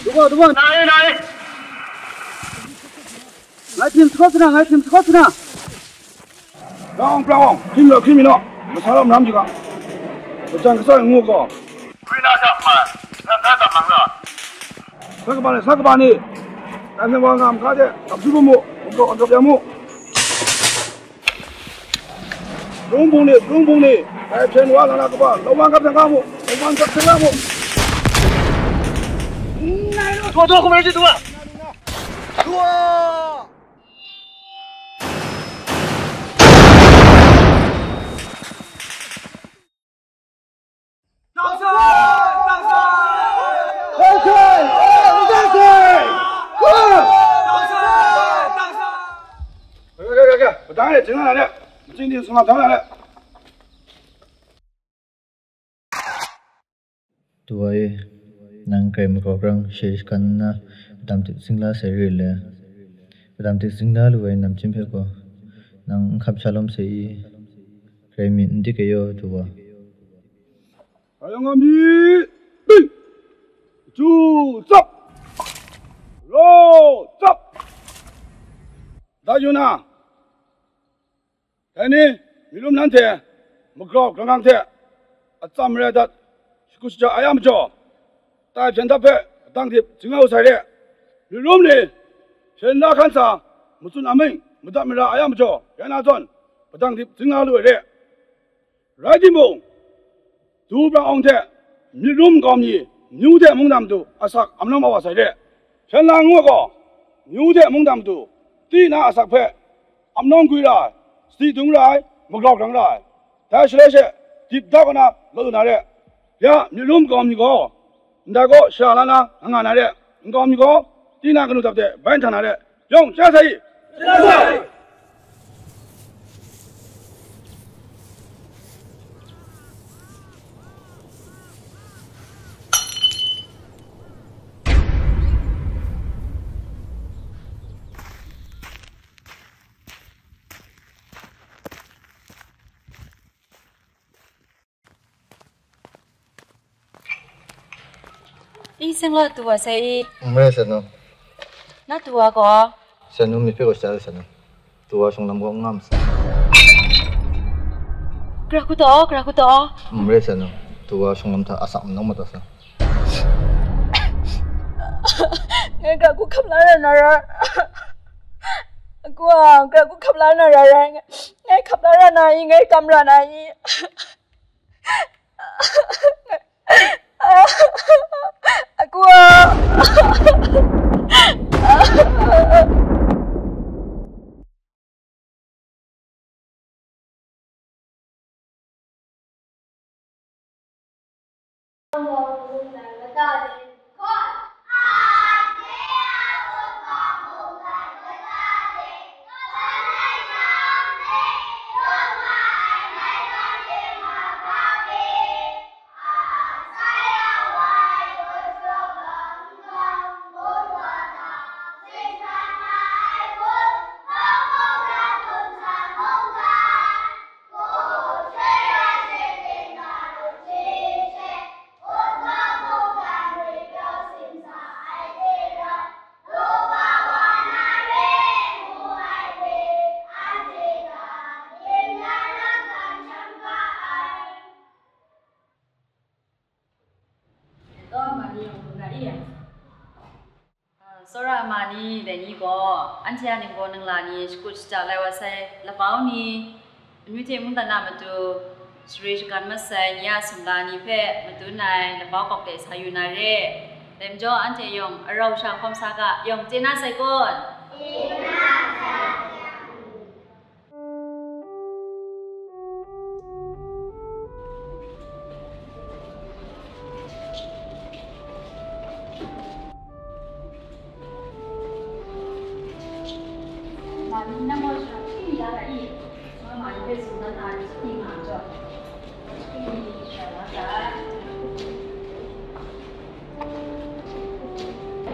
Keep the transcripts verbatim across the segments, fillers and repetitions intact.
Duba, duba. Ngai hprim sa kawt sa na, ngai hprim sa kawt sa na. Brang ong, brang ong, hprim law, hprim mi law, masa law maram jing ga. Majan kasa ngu gaw. Sa kaba ni, sa kaba ni, tai hpyen wa nga mahka de, gap su mu mu, gap gap yang mu. Dum bung ni, dum bung ni, tai hpyen wa la na kaba, lawan gap yang nga mu, lawan gap yang nga mu. Dua, dua, dua, dua. Dua. Tuwa e, nang karai makau rang share kan nna, padam tik zingla sai re le. Padam tik zingla lu ai namchyim hpe gaw, nang n hkap shalawm sai i, karai mi n dik e yaw, Tuwa. Ayang a mi, bai! Ju tsap! Raw tsap! Da yu na, dai ni, mi rum nan hte, magrau grang grang hte, atsam marai dat, shakut shaja ai a majaw, tai hpyen dap hpe, adang dip, jingau sai re. Mi rum ni, hpyen la hkan sa, matsun aming, madat mara ai a majaw, ya na zawn, padang dip, jingau lu ai re. Rai timung, du brang awng hte myit rum nkau mi, myu hte mungdan matu asak amnawng mawa sai re. Hpyen la ngu ai gaw, myu hte mungdan matu, tinang asak hpe amnawng gwi ra ai, sadi dung ra ai, magrau grang ra ai. Dai shaloi she, dip da kaw na law lu na re. Ya, myit rum nkau mi gaw, ndai kaw shara la na nga nga na re. Nkau mi gaw, tinang kanu dap de bai nhtang na re. Yawng, sha sai i! I seng law, Tuwa sai i. N rai, Sanu. Na Tuwa gaw? Sanu, mi hpe gaw shada, Sanu. Tuwa shinglam gaw n ngam sa. Gara kau taw, gara kau taw. N rai, Sanu. Tuwa shinglam hta asak n nang mat sa. Ngai gara kau hkap la ra na ra. Aku a, gara kau hkap la na ra rai. Ngai hkap la ra na i, ngai kam ra na i. Aku a. Tsawra a ma ni dai ni gaw, anhte a ningbaw ningla ni shakut shada lai wa sai, lapau ni, amyu hte mungdan a matu, share shagan masai ni a sumla ni hpe madun ai lapau kawk de sa yu na re. Dai majaw, anhte yawng arau sha hkawm sa ga, yawng chye na sai kun?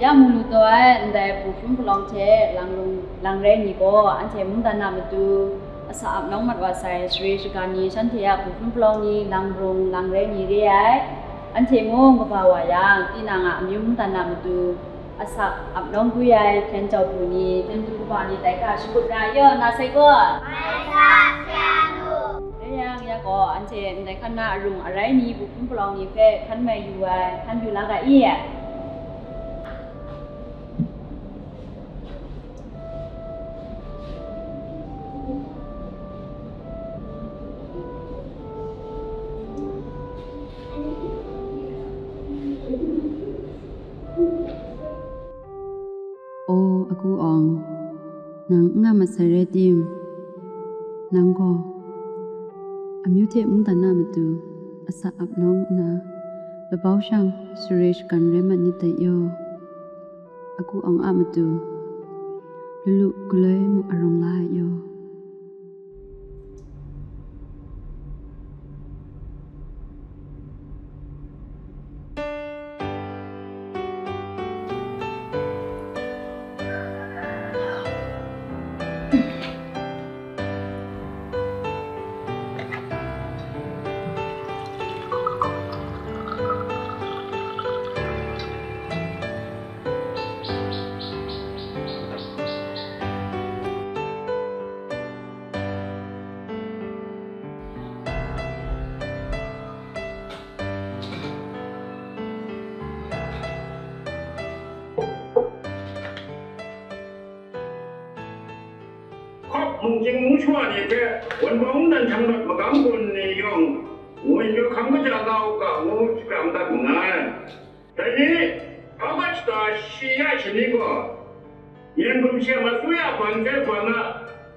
Ya mu lu taw ai ndai hpung hkrum palawng hte lang rung lang rai ni gaw, anhte mungdan a matu asak ap nawng mat wa sai, sare shagan ni, shanhte a hpung hkrum palawng ni, lang rung lang rai ni re ai. Anhte mung kaba wa yang, tinang a amyu mungdan a matu asak ap nawng gwi ai hpyen jau pru ni, hpyen du kaba ni, dai hta shagut ra ai yaw, na sai gaw. Rai yang, ya gaw, anhte ndai hkan na arung arai ni, hpung hkrum palawng ni hpe hkan mai yu ai, hkan yu la ga i? O, agu awng, nang n nga masai rai tim? Nang gaw amyu hte mungdan a matu asak ap nawng nna, labau shang sare shagan rai mat nit dai yaw? Agu awng a matu, lulu galoi muk arawng la ai yaw? Hkawp mungchying mungshwa ni hte wunpawng dan hkyang mat magam gun ni yawng, ngwipyaw hkam kaja nga u ga ngu shakram dat nngai. Dai ni, hpa mat shata shi ya shani gaw, Myen hkum shem asuya ban hte ban a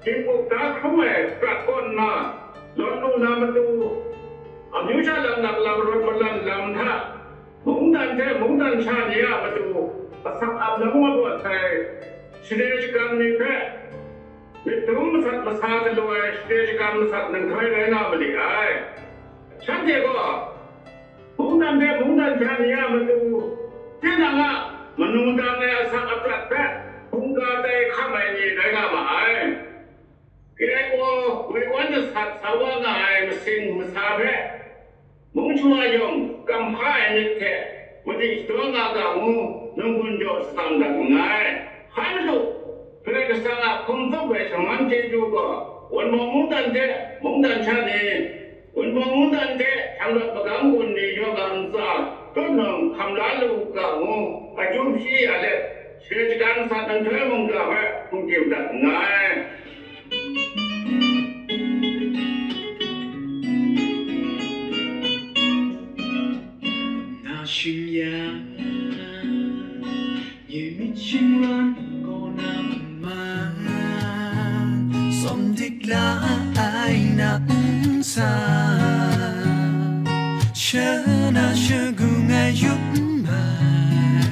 htingkuk da hkrum ai prat kaw nna, lawt lu na matu, amyu sha lam nak lam rawt malan lam hta, mungdan hte mungdan sha ni a matu asak ap nawng mat sai, share shagan ni hpe myit dum masat masa galaw ai share shagan masat nhtoi rai nga ma li ai. Shanhte gaw, mungdan hte mungdan sha ni a matu, tinang a manu dan ai asak aprat hpe hkungga tai hkam ai ni rai nga ma ai. Karai gaw, woi wan jasat sa wa nga ai masing masa hpe, mung shawa yawng kam hpa ai myit hte madi shadaw nga ga ngu, nunggun jaw shatsam dat nngai. Hkai madu, Karai Kasang a hkum tsup ai shaman chyeju gaw, wunpawng mungdan hte mungdan sha ni, wunpawng mungdan hte hkyang rawt magam gun ni yaw ga ntsa, tutnawng hkam la lu u ga ngu, akyu hpyi ya let, share shagan masat nhtoi mungga hpe hkum tim dat nngai. Na shing ya, ye myit shingran kaw na nma, tsawm dik la ai na nsa, sha na shagu ngai yup n mai.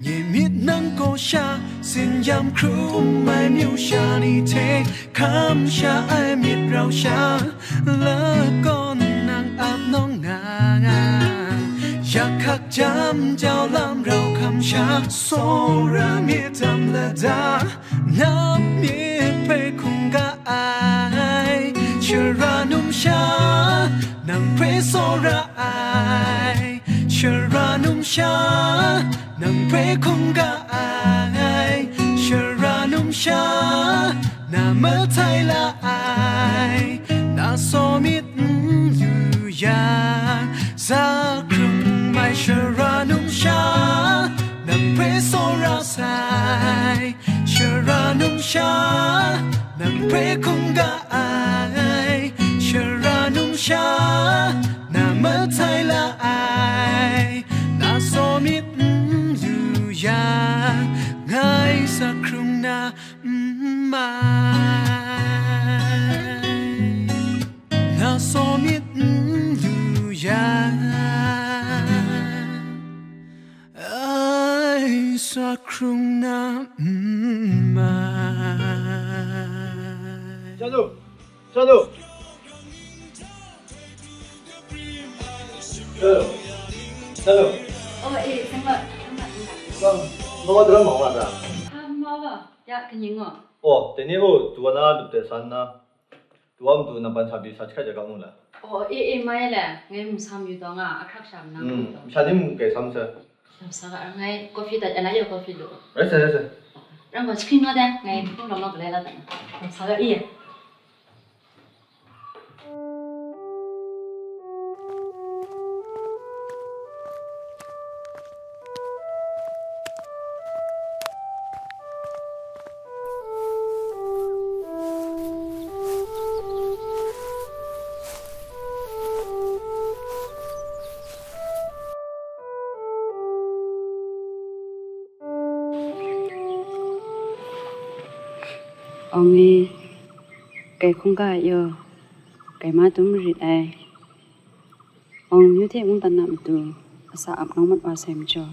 Nye myit nang kaw sha, sin yam hkrum ai myu sha ni hte, hkam sha ai myit rau sha, lakawn nang ap nawng na nga. Yak hkak jam jau lam rau hkam sha, tsawra myit tam lada, na myit hpe hkungga ai, shara numsha, nang hpe tsawra ai, shara numsha, nang hpe hkungga ai, shara numsha, na matai la ai, na saw myit n yu yang, za hkrung mai shara numsha, nang hpe tsawra sai, shara numsha, nang hpe hkungga ai, shara numsha, na matai la ai, na saw myit n yu yang, ngai za hkrung na n mai. Na saw myit n yu yang, ai za hkrung na n mai. Shalom. Shalom. Shalom. Shalom. Oh, eh, sangma, sangma, sangma. Nang, nang wa daram ma wa da? Hpa, hpa wa, ya kaning o? Oh, dai ni gaw, du wa na lup de san na. Du wa matu nang ban sa pyi sa jahkrat ja ga mu la? Oh, e, e, mai le, ngai mu sam yu dawng a, ahkrak sha nang. Hmm, mu dawng. Sha ni mu kai sam sa. Lam sa ga, ngai coffee dat, ana ya coffee lu. Rai sa, rai sa. Ram wa screen no da, ngai phone long long ka lai la da. Lam sa ga, iya. Awng e, kai hkungga ai yaw, kai ma tum marit ai. Awng amyu hte mungdan a matu, asak ap nawng mat wa sai majaw,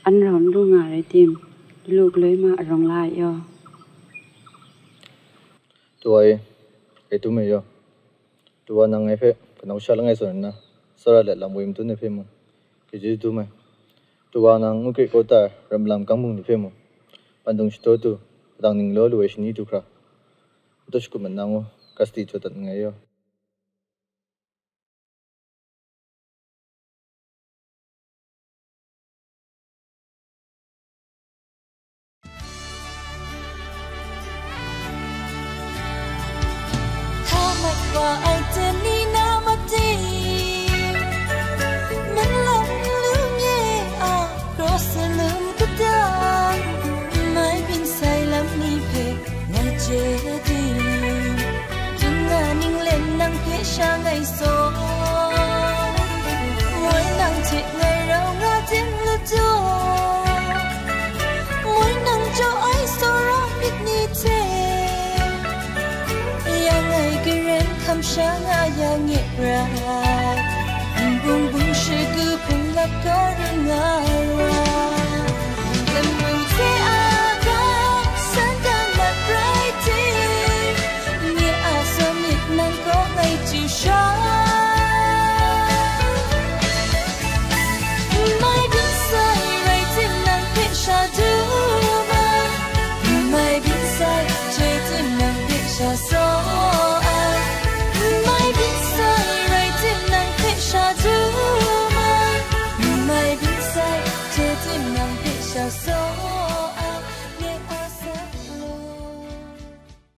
an rau n lu nga rai tim, lu galoi ma arawng la ai yaw. Du wa e, kai tum ai yaw. Du wa nang ngai hpe kanau sha langai zawn nna, tsawra let lam woi madun ai hpe mung, chyeju dum ai. Du wa nang ngu hkrit kau ta ai ram lam kang bung ni hpe mung, pandung shadaw du, padang ning law lu ai shani du hkra, n taw shagup mat na ngu, custody jaw dat nngai yaw. Hta mat wa ai teni na mati, malang lu nye a kraw salum kata, mai byin sai lam ni hpe ngai chye di. Dum nga ninglen nang hpe sha ngai saw, moi nang hte ngai rau nga tim ladaw, moi nang jaw ai tsawra myit ni hte, yang ai karen hkam sha nga yang e rai. N bung bung shagu hpung lap kaw ring nga ra, lamu hte a ga san dan mat rai tim, nye a tsawm myit nang kaw ngai chyu sha. N mai byin sai rai tim nang hpe sha dum ai, n mai byin sai chyoi tim nang hpe sha saw ai, n mai byin sai rai tim nang hpe sha dum ai, n mai byin sai chyoi tim nang hpe sha saw